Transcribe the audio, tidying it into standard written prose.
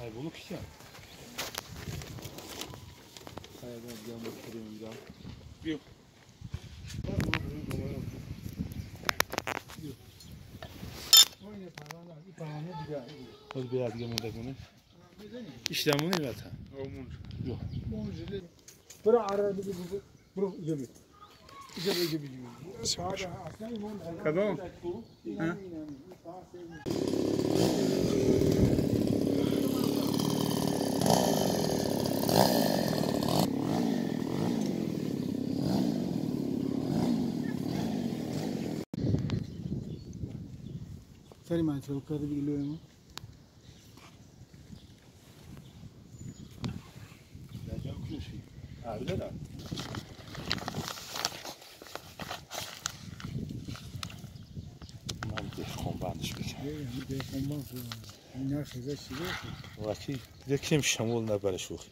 Ай булу кича. Ай ben bir bakayım bir daha. Yok. باز به دیگه مونده کنه. İşlemini zaten. Olmuş. Yok. برو عربی برو جبی جبی جبی جبی. کدام؟ ها؟ سری من چرا کرده بیلویم؟ Öyle de. من دهقان بندش بکنم. دهقان بند. این نخیزه چی بود؟ وقتی یکیم شمول نبره شوخی.